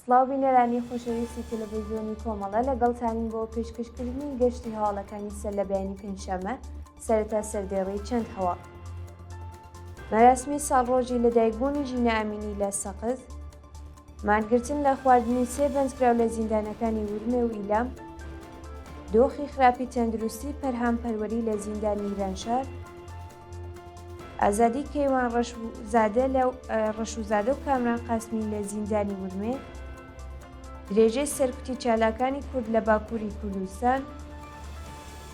سڵاو بینەرانی خۆشەویستی تەلەڤیزیۆنی کۆمەڵە لەگەڵتانین بۆ پێشکەشکردنی گەشتی هەواڵەکانی سەر لە بەیانی پێنجشەممە سەرەتا سەردێڕی چەند هەواڵ. مەراسمی ساڵڕۆژی لەدایکبوونی ژینا ئەمینی لە سەقز، مانگرتن لە خواردنی سێ بەندکراو لە زیندانەکانی ورمێ و ئیلام، دۆخی خراپی تەندروستی پەرهام پەروەری لە زیندانی ئیرانشار، ئازادی کەیوان ڕەشوزادە لە ڕەشوزادە و کامران قاسمی لە زیندانی ورمێ، درێژەی سەرکوتی چالاکانی کورد لە باکووری کوردستان،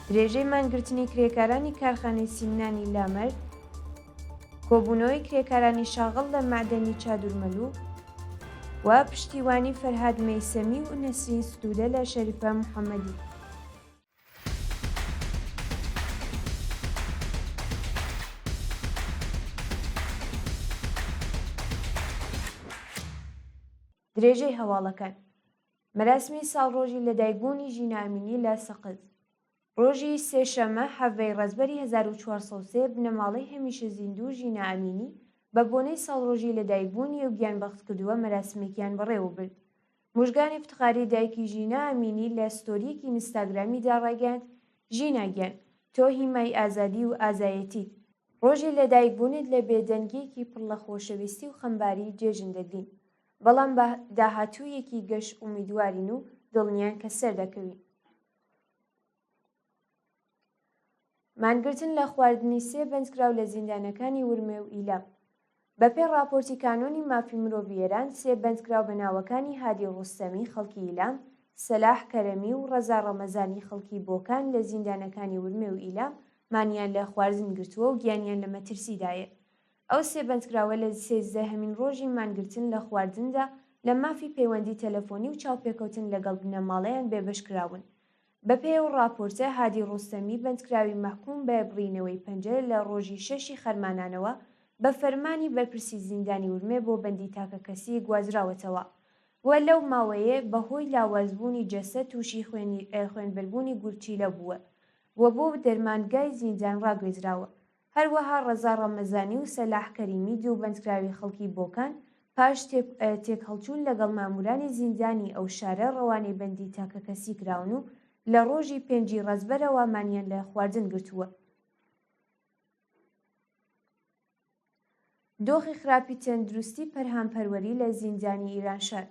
درێژەی مانگرتنی کرێکارانی کارخانەی سیمنانی لامەرد، کۆبوونەوەی کرێکارانی شاغڵ لە مەعدەنی چادورمەلوو و پشتیوانی فەرهاد مەیسەمی و نەسرین ستوودە لە شەریفە محەممەدی. درێژەی هەواڵەکان مەراسمی ساڵڕۆژی لەدایکبوونی ژینا ئەمینی لە سەقز ڕۆژی سێشەممە حەڤەی ڕەزبەری 1403 بنەماڵەی هەمیشە زیندوو ژینا ئەمینی بە بۆنەی ساڵڕۆژی لەدایکبوونی و گیانبەختکردووە مەراسمێکیان بەڕێوەبرد. موژگان ئیفتخاری دایکی ژینا ئەمینی لە ستۆرییەکی ئینستاگرامیدا ڕایگەیاند، ژینا گیان، تۆ هیمای ئازادی و ئازایەتیت، ڕۆژی لەدایکبوونت لە بێدەنگییەکی پڕ لە خۆشەویستی و خەمباری جێژن دەگرین، بەڵام بە داهاتوویەکی گەش ئومیدوارین و دڵنیان کە سەردەکەوین. مانگرتن لە خواردنی سێ بەندکراو لە زیندانەکانی ورمێ و ئیلام. بەپێی ڕاپۆرتی کانۆنی مافی مرۆڤی ئێران، سێ بەندکراو بە ناوەکانی هادی ڕۆستەمی خەڵکی ئیلام، سەلاح کەرەمی و ڕەزا ڕەمەزانی خەڵکی بۆکان لە زیندانەکانی ورمێ و ئیلام مانیان لە خواردن گرتووە و گیانیان لە مەترسیدایە. ئەو سێ بەندکراوە لە سێزدەهەمین ڕۆژی مانگرتن لە خواردندا لە مافی پەیوەندی تەلەفۆنی و چاوپێکەوتن لەگەڵ بنەماڵەیان بێبەش کراون. بەپێی ئەو ڕاپۆرتە، هادی ڕۆستەمی بەندکراوی مەحکووم بە بڕینەوەی پەنجە لە ڕۆژی شەشی خەرمانانەوە بە فەرمانی بەرپرسی زیندانی ورمێ بۆ بەندی تاکەکەسی گوازراوەتەوە و لەو ماوەیە بە هۆی لاوازبوونی جەستە تووشی خوێنبەربوونی گورچیلە بووە و بۆ دەرمانگای زیندان ڕاگوێزراوە. هەروەها ڕەزا ڕەمەزانی و سەلاح کەریمی دوو بەندکراوی خەڵکی بۆکان پاش تێکهەڵچوون لەگەڵ ماموورانی زیندانی ئەو شارە ڕەوانەی بەندی تاکەکەسی کراون و لە ڕۆژی پێنجی ڕەزبەرەوە مانیان لە خواردن گرتووە. دۆخی خراپی تەندروستی پەرهام پەروەری لە زیندانی ئیرانشار.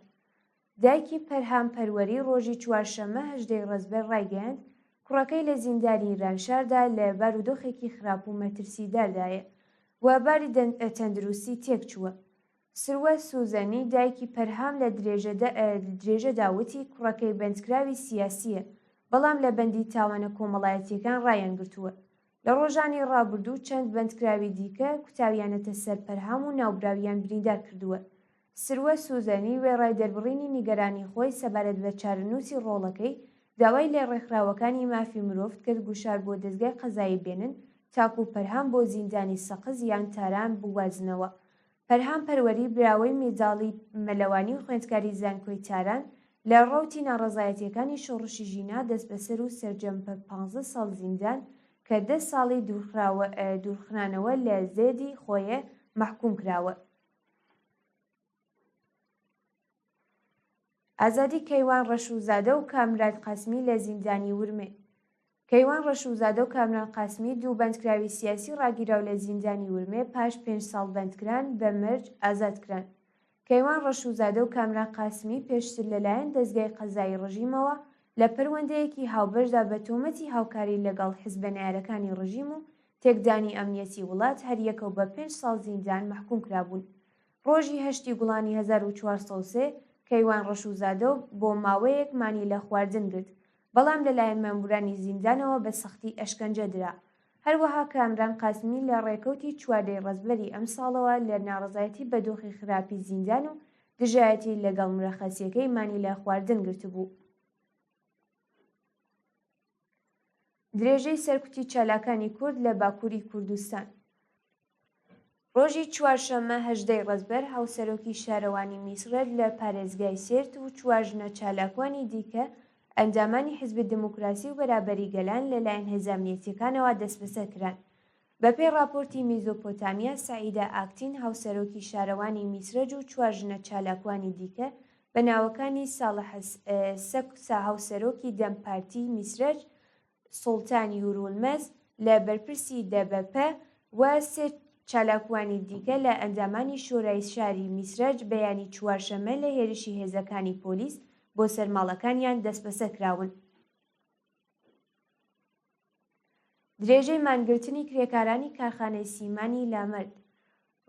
دایکی پەرهام پەروەری ڕۆژی چوارشەممە 18 ی ڕەزبەر ڕایگەیاند، کوڕەکەی لە زیندانی ئیرانشاردا لە بارودۆخێکی خراپ و مەترسیداردایە و باری تەندروستی تێکچووە. سروە سوزەنی، دایکی پەرهام لە درێژەدا وتی، کوڕەکەی بەندکراوی سیاسییە، بەڵام لە بەندی تاوانە کۆمەڵایەتییەکان ڕایانگرتووە. لە ڕۆژانی ڕابردوو چەند بەندکراوی دیکە کوتاویانەتە سەر پەرهام و ناوبراویان بریندار کردووە. سروە سوزەنی وێڕای دەربڕینی نیگەرانی خۆی سەبارەت بە چارەنووسی ڕۆڵەکەی، داوای لە ڕێکخراوەکانی مافی مرۆڤ کرد گوشار بۆ دەزگای قەزایی بێنن تاکوو پەرهام بۆ زیندانی سەقز یان تاران بگوازنەوە. پەرهام پەروەری براوەی میداڵی مەلەوانی و خوێندکاری زانکۆی تاران لە ڕەوتی ناڕەزایەتییەکانی شۆڕشی ژینا دەستبەسەر و سەرجەم بە پانزە ساڵ زیندان کە دە ساڵی دوورخرانەوە لە زێدی خۆێ مەحکووم کراوە. ئازادی کەیوان ڕەشوزادە و کامران قاسمی لە زیندانی ورمێ. کەیوان ڕەشوزادە و کامران قاسمی دوو بەندکراوی سیاسی ڕاگیراو لە زیندانی ورمێ پاش پێنج ساڵ بەندکران بە مەرج ئازاد کران. کەیوان ڕەشوزادە و کامران قاسمی پێشتر لەلایەن دەزگای قەزایی ڕژیمەوە لە پەروەندەیەکی هاوبەشدا بە تۆمەتی هاوکاری لەگەڵ حزبە نەیارەکانی ڕژیم و تێکدانی ئەمنیەتی وڵات هەریەکەو بە پێنج ساڵ زیندان مەحکوم کرابوون. ڕۆژی هەشتی گوڵانی 1403 کەیوان ڕەشوزادە و بۆ ماوەیەک مانی لە خواردن گرت، بەڵام لەلایەن مەمورانی زیندانەوە بە سەختی ئەشکەنجە درا. هەروەها کامران قاسمی لە ڕێکەوتی چواردەی ڕەزبەری ئەمساڵەوە لە ناڕەزایەتی بە دۆخی خراپی زیندان و دژایەتی لەگەڵ مرەخەسیەکەی مانی لە خواردن گرتبوو. درێژەی سەرکوتی چالاکانی کورد لە باکووری کوردستان. ڕۆژی چوارشەممە 18 ی ڕەزبەر هاوسەرۆکی شارەوانی میسرەت لە پارێزگای سێرت و چوار ژنە چالاکوانی دیکە ئەندامانی حزبی دموکراسی و بەرابەری گەلان لەلایەن هێزە ئەمنیەتیەکانەوە دەستبەسەر کران. بەپێی ڕاپۆرتی میزۆپۆتامیا، سەعیدە ئاکتین هاوسەرۆکی شارەوانی میسرەج و چوار ژنە چالاکوانی دیکە. بە ناوەکانی ساڵح سەکسا هاوسەرۆکی دەم پارتی میسرەج، سوڵتان یورولمەز لە بەرپرسی دەبەپە و سێ چالاکوانی دیکە لە ئەندامانی شۆرای شاری میسرەج بەیانی چوارشەممە لە هێرشی هێزەکانی پۆلیس بۆ سەر ماڵەکانیان دەستبەسەر کراون. درێژەی مانگرتنی کرێکارانی کارخانەی سیمانی لامەرد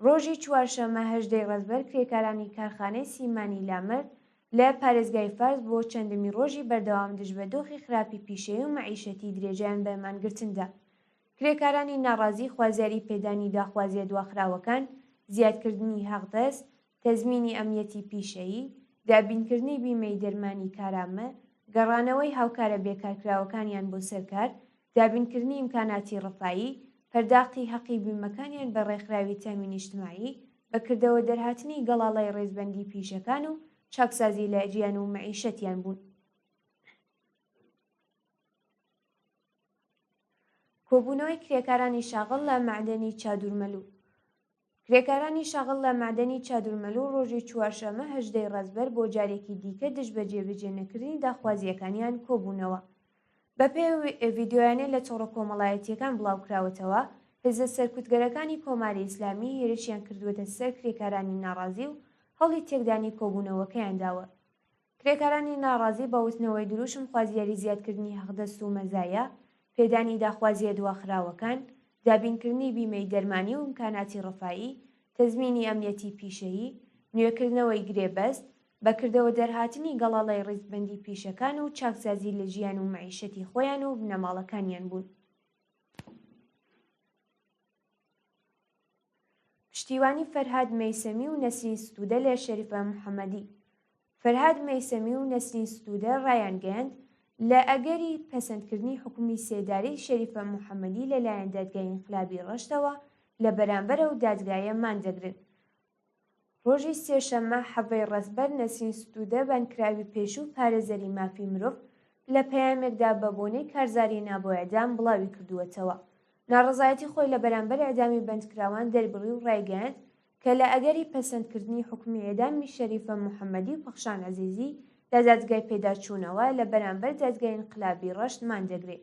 ڕۆژی چوارشەممە هەژدەی ڕەزبەر کرێکارانی کارخانەی سیمانی لامەرد لە پارێزگای فارس بۆ چەندەمین ڕۆژی بەردەوام دژ بە دۆخی خراپی پیشەیی و مەعیشەتی درێژەیان بە مانگرتن دا. کرێکارانی ناڕازی خوازیاری پێدانی داخوازیە دواخراوەکان، زیادکردنی هەقدەست، تەزمینی ئەمنیەتی پیشەیی، دابینکردنی بیمەی دەرمانی کارامە، گەڕانەوەی هاوکارە بێکارکراوەکانیان بۆ سەر کار، دابینکردنی ئیمکاناتی ڕەفایی، پەرداختی هەقی بیمەکانیان بە ڕێکخراوی تەئمین ئیجتماعی، بە کردەوە دەرهاتنی گەڵاڵەی ڕیزبەندی پیشەکان و چاکسازی لە ژیان و مەعیشەتیان بوون. کۆبوونەوەی کرێکارانی شاغڵ لە مەعدەنی چادورمەلوو کرێکارانی شاغڵ لە مەعدەنی چادورمەلوو ڕۆژی چوارشەممە 18 ی ڕەزبەر بۆ جارێکی دیکە دژ بە جێبەجێ نەکردنی داخوازییەکانیان کۆبوونەوە. بەپێی ئەو ڤیدیۆیانەی لە تۆڕە کۆمەڵایەتییەکان بڵاوکراوەتەوە، هێزە سەرکوتگەرەکانی کۆماری ئیسلامی هێرشیان کردووەتە سەر کرێکارانی ناڕازی و هەوڵی تێکدانی کۆبوونەوەکەیان داوە. کرێکارانی ناڕازی بە وتنەوەی دروشم خوازیاری زیادکردنی حەقدەست و مەزایا، پێدانی داخوازییە دواخراوەکان، دابینکردنی بیمەی دەرمانی و ئیمکاناتی ڕەفایی، تەزمینی ئەمنیەتی پیشەیی، نوێکردنەوەی گرێبەست، بە کردەوە دەرهاتنی گەڵاڵەی ڕیزبەندی پیشەکان و چاکسازی لە ژیان و مەعیشەتی خۆیان و بنەماڵەکانیان بوون. پشتیوانی فەرهاد مەیسەمی و نەسرین ستوودە لە شەریفە محەممەدی فەرهاد مەیسەمی و نەسرین ستوودە ڕایانگەیاند، لە ئەگەری پەسەندکردنی حوکمی سێدارەی شەریفە محەممەدی لەلایەن دادگای ئینقلابی ڕەشتەوە لە بەرامبەر ئەو دادگایە مان دەگرن. ڕۆژی سێشەممە حەڤەی ڕەزبەر نەسرین ستوودە بەندکراوی پێشوو پارێزەری مافی مرۆڤ لە پەیامێکدا بە بۆنەی کارزاری نا بۆ ئێعدام بڵاوی کردووەتەوە ناڕەزایەتی خۆی لە بەرامبەر ئێعدامی بەندکراوان دەربڕی و ڕایگەیاند کە لە ئەگەری پەسەندکردنی حوکمی ئێعدامی شەریفە محەممەدی و پەخشان عەزیزی لە دادگای پێداچوونەوە لە بەرامبەر دادگای ئینقلابی ڕەشت مان دەگرێ.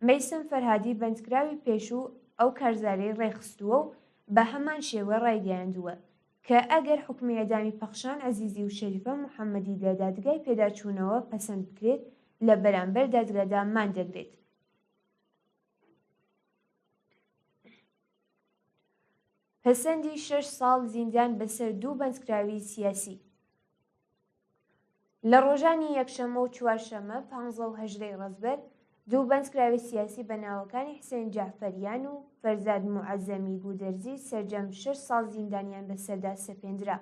مەیسەم فەرهادی بەندکراوی پێشوو ئەو کارزارەی ڕێکخستووە و بە هەمان شێوە ڕایگەیاندووە کە ئەگەر حوکمی ئێعدامی پەخشان عەزیزی و شەریفە محەممەدی لە دادگای پێداچوونەوە پەسەند بکرێت لە بەرامبەر دادگادا مان دەگرێت. پەسەندی شەش ساڵ زیندان بەسەر دوو بەندکراوی سیاسی. لە ڕۆژانی یەکشەممە و چوارشەممە پانزە و هەژدەی ڕەزبەر دوو بەندکراوی سیاسی بە ناوەکانی حسێن جەعفەریان و فەرزاد موعەزەمی گودەرزی سەرجەم شەش ساڵ زیندانیان بەسەردا سەپێندرا.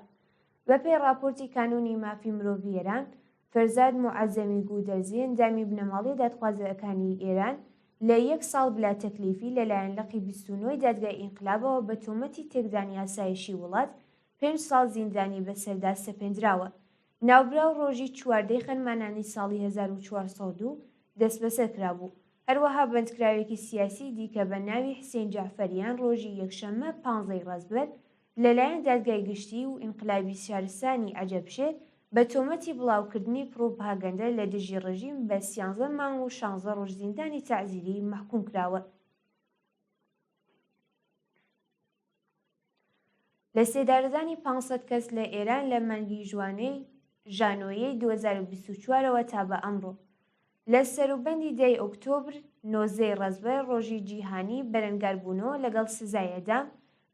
بەپێی ڕاپۆرتی کانوونی مافی مرۆڤی ئێران، فەرزاد موعەزەمی گودەرزی ئەندامی بنەماڵەی دادخوازەکانی ئێران لە یەک ساڵ بلاتەکلیفی لەلایەن لقی 29 ی دادگای ئینقلابەوە بە تۆمەتی تێکدانی ئاسایشی وڵات پێنج ساڵ زیندانی بەسەردا سەپێندراوە. ناوبراو ڕۆژی چواردەی خەرمانانی ساڵی 1402 دەستبەسەر کرابوو. هەروەها بەندکراوێکی سیاسیی دیکە بە ناوی حسین جەعفەریان ڕۆژی یەکشەممە پانزەی ڕەزبەر لەلایەن دادگای گشتیی و ئینقلابی شارستانی عەجەبشێر بە تۆمەتی بڵاوکردنی پڕوپاگەندە لە دژی ڕژیم بە سیانزە مانگ و شانزە ڕۆژ زیندانی تەعزیری مەحکووم کراوە. لە سێدارەدانی 500 کەس لە ئێران لە مانگی ژوانەی ژانۆیەی 2024 ەوە تا بە ئەمڕۆ. لە سەروبەندی دەی ئۆکتۆبر، نۆزدەی ڕەزبەر، ڕۆژی جیهانی بەرەنگاربوونەوە لەگەڵ سزای ئێعدام،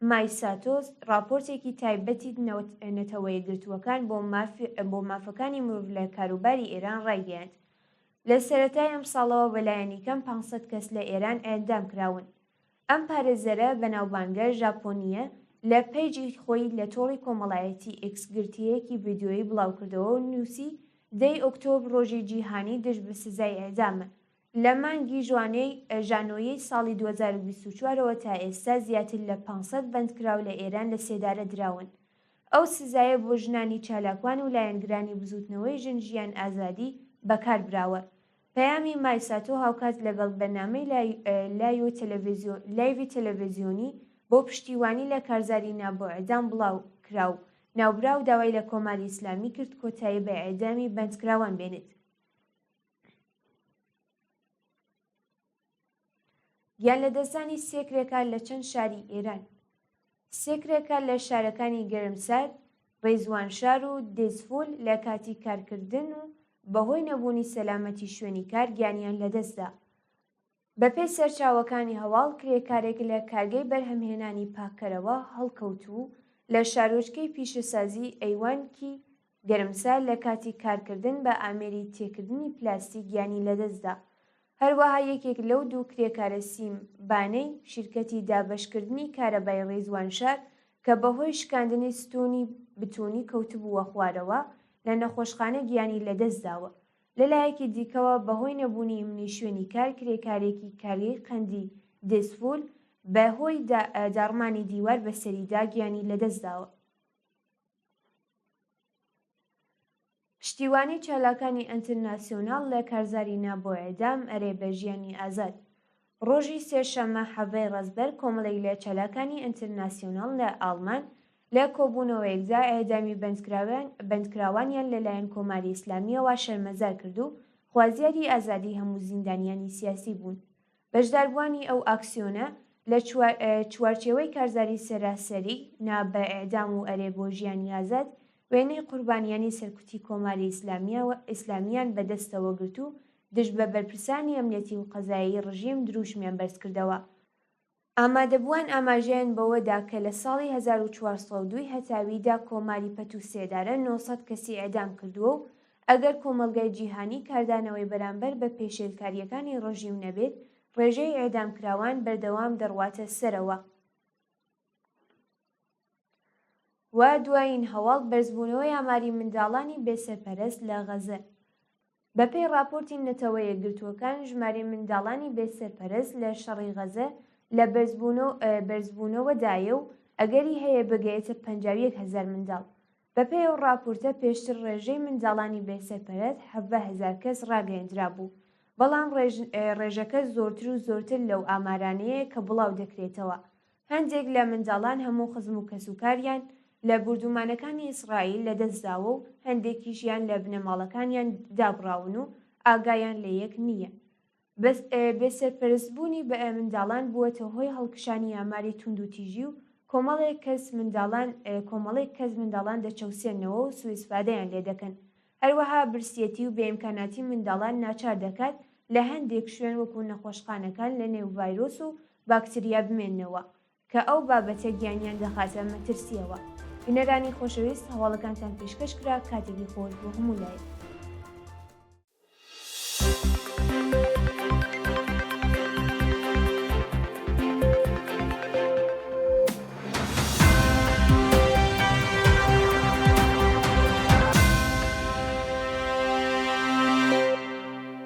مای ساتۆ ڕاپۆرتێکی تایبەتی نەتەوەیەکگرتووەکان بۆ مافەکانی مرۆڤ لە کاروباری ئێران ڕایگەیاند، لە سەرەتای ئەمساڵەوە بەلایەنیکەم 500 کەس لە ئێران ئێعدام کراون. ئەم پارێزەرە بەناوبانگە ژاپۆنییە لە پەیجی خۆی لە تۆڕی کۆمەڵایەتی ئێکس گرتەیەکی ڤیدیۆیی بڵاوکردەوە و نووسی، دەی ئۆکتۆبر ڕۆژی جیهانی دژ بە سزای ئێعدامە. لە مانگی ژوانەی ژانۆیەی ساڵی 2024 ەوە تا ئێستا زیاتر لە 500 بەندکراو لە ئێران لە سێدارە دراون. ئەو سزایە بۆ ژنانی چالاکوان و لایەنگرانی بزووتنەوەی ژن ژیان ئازادی بەکار براوە. پەیامی مایساتۆ هاوکات لەگەڵ بەرنامەی لایڤی تەلەڤیزیۆنی بۆ پشتیوانی لە کارزاری نا بۆ ئێعدام بڵاو کرا و ناوبراو داوای لە کۆماری ئیسلامی کرد کۆتایی بە ئێعدامی بەندکراوان بێنێت. گیانلەدەستدانی سێ کرێکار لە چەند شاری ئێران. سێ کرێکار لە شارەکانی گەرمسار، ڕێزوانشار و دێزفول لە کاتی کارکردن و بەهۆی نەبوونی سەلامەتی شوێنی کار گیانیان لەدەستدا. بەپێی سەرچاوەکانی هەواڵ، کرێکارێک لە کارگەی بەرهەمهێنانی پاککەرەوە هەڵکەوتوو لە شارۆچکەی پیشەسازیی ئەیوانکی گەرمسار لە کاتی کارکردن بە ئامێری تێکردنی پلاستیک گیانی لەدەستدا. هەروەها یەکێک لەو دوو کرێکارە سیم بانەی شیرکەتی دابەشکردنی کارەبای ڕیزوانشار کە بەهۆی شکاندنی ستوونی بتونی کەوتبووە خوارەوە لە نەخۆشخانە گیانی لەدەستداوە. لەلایەکی دیکەوە بەهۆی نەبوونی ئیمنی شوێنی کار کرێکارێکی کارگەی قەندی دێزفول بە هۆی داڕمانی دیوار بەسەریدا گیانی لەدەستداوە. پشتیوانی چالاکانی ئەنترناسیۆناڵ لە کارزاری نا بۆ ئێعدام ئەرێ بە ژیانی ئازاد. ڕۆژی سێشەممە حەڤدەی ڕەزبەر کۆمەڵێک لە چالاکانی ئەنترناسیۆناڵ لە ئاڵمان لە کۆبوونەوەیەکدا ئێعدامی بەندکراوانیان لە لایەن کۆماری ئیسلامییەوە شەرمەزار کرد و خوازیاری ئازادیی هەموو زیندانیانی سیاسی بوون. بەشداربووانی ئەو ئاکسیۆنە لە چوارچێوەی کارزاری سەراسەری نا بە ئێعدام و ئەرێ بۆ ژیانی ئازاد وێنەی قوربانیانی سەرکوتی کۆماری ئیسلامییان بە دەستەوە گرت و دژ بە بەرپرسانی ئەمنیەتی و قەزایی ڕژیم درووشمیان بەرز کردەوە. ئامادەبووان ئاماژەیان بەوە دا کە لە ساڵی 1402 ی هەتاویدا کۆماری پەت و سێدارە 900 کەسی ئێعدام کردووە و ئەگەر کۆمەڵگای جیهانی کاردانەوەی بەرامبەر بە پێشێلکارییەکانی ڕژیم نەبێت، ڕێژەی ئێعدامکراوان بەردەوام دەڕواتە سەرەوە. و دوایین هەواڵ بەرزبوونەوەی ئاماری منداڵانی بێسەرپەرست لە غەزە. بەپێی ڕاپۆرتی نەتەوە یەکگرتووەکان ژمارەی منداڵانی بێسەرپەرست لە شەڕی غەزە لە بەرزبوونەوەدایە و ئەگەری هەیە بگەیەتە 51 هەزار منداڵ. بەپێی ئەو ڕاپۆرتە پێشتر ڕێژەی منداڵانی بێسەرپەرست 17 هەزار کەس ڕاگەیەندرابوو، بەڵام ڕێژەکە زۆرتر و زۆرتر لەو ئامارانەیە کە بڵاو دەکرێتەوە. هەندێک لە منداڵان هەموو خزم و کەسوکاریان لە بوردومانەکانی ئیسرائیل لەدەستداوە و هەندێکیشیان لە بنەماڵەکانیان دابڕاون و ئاگایان لە یەک نییە. بێسەرپەرستبوونی منداڵان بووەتە هۆی هەڵکشانی ئاماری توندوتیژی و کۆمەڵێک کەس منداڵان کۆمەڵێک کەس منداڵان دەچەوسێننەوە و سوئیسفادەیان لێدەکەن. هەروەها برسیەتی و بێئیمکاناتی منداڵان ناچار دەکات لە هەندێک شوێن وەکو نەخۆشخانەکان لە نێو ڤایرۆس و باکتریا بمێننەوە کە ئەو بابەتە گیانیان دەخاتە مەترسیەوە. بینەرانی خۆشەویست هەواڵەکانتان پێشکەش کرا کاتێکی خۆش بۆ هەموو لایەک.